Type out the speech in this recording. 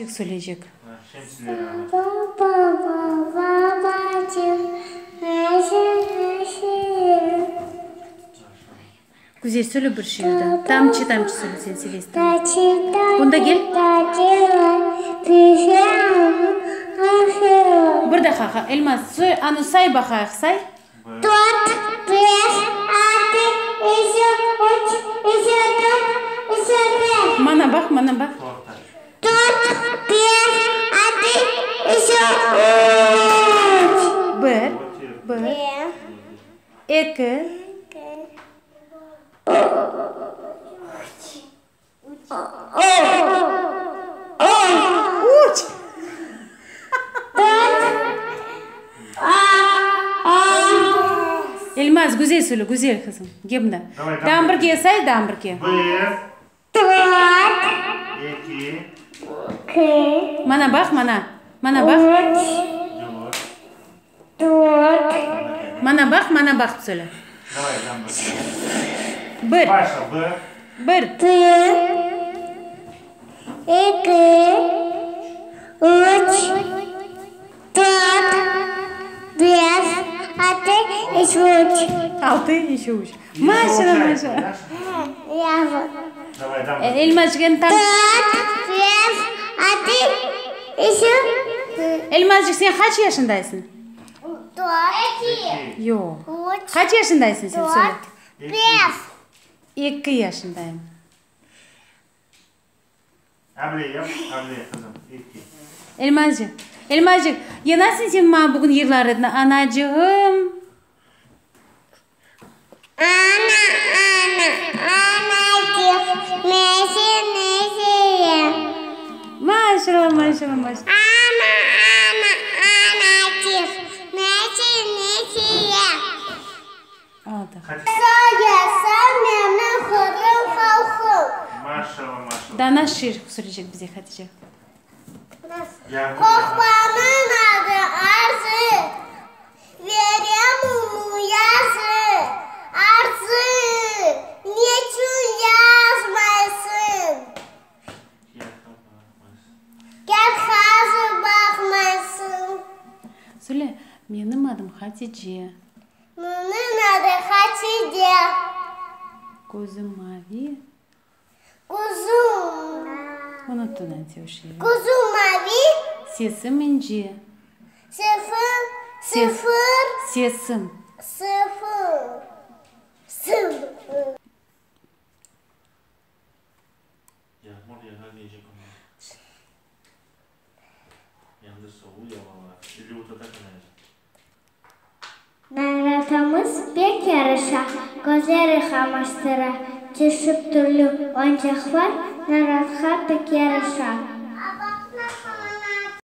Söyleycek. Güzel söyle bir şiir daa. Tamçı, tamçı söyle, sen sevesiñ tamçı. Bunda gel. Bir daha, Elmaz, anı say baqayıq, say. Dört, beş, altı, eki, üç, eki, dört, eki, beş. Mana baq, mana baq. Dört, beş, altı, eki, üç. Bir, bir, eki. Üç. Elmaz, güzel söyle, güzel qızım. Gel mında. Daa birge say, daa birge. Bir. Dört. Eki. Mana baq, mana. Mana baq. Üç. Dört. Mana baq, mana baq söyle. Bir. Bir. Bir, eki, üç, dört, beş, altı, üç. Altı, еще üç. Maşallah, maşallah. Elmazçıq, endi tam. Dört, beş, altı, üç. Elmazçıq, sen qaç yaşındaysıñ? Dört, eki, Yoq. üç. Qaç yaşındaysıñ sen, söyle. Dört, beş. Eki yaşındayım. Elmazçıq, Elmazçıq, ya nasıl sen maña bugün yırlar ediñ, anacığım? Ana, ana, anacıq, men seni sevem. Maşallah, maşallah, maşallah. Ana, ana, anacıq, men seni sevem. Oldı. Yaşa, menim Qırım halqım. Dana şiir söyleycek bize, Hatice. Qoqlamnıñ adı Arzı, Verem onı yazı. Arzı, neçün yazmaysıñ? Gel hazır baqmaysıñ. Söyle, menim adım Hatice. Menim adım Hatice. Közüm mavi. Közüm. Unuttın ante o şiirni. Közüm mavi. Sesim ince. Sıfır, sıfır. Sesim. Sıfır, sıfır. Naratımız pek yaraşa, Közleri qamaştıra. Çeşit türlü oyuncaqlar Naratqa pek yaraşa.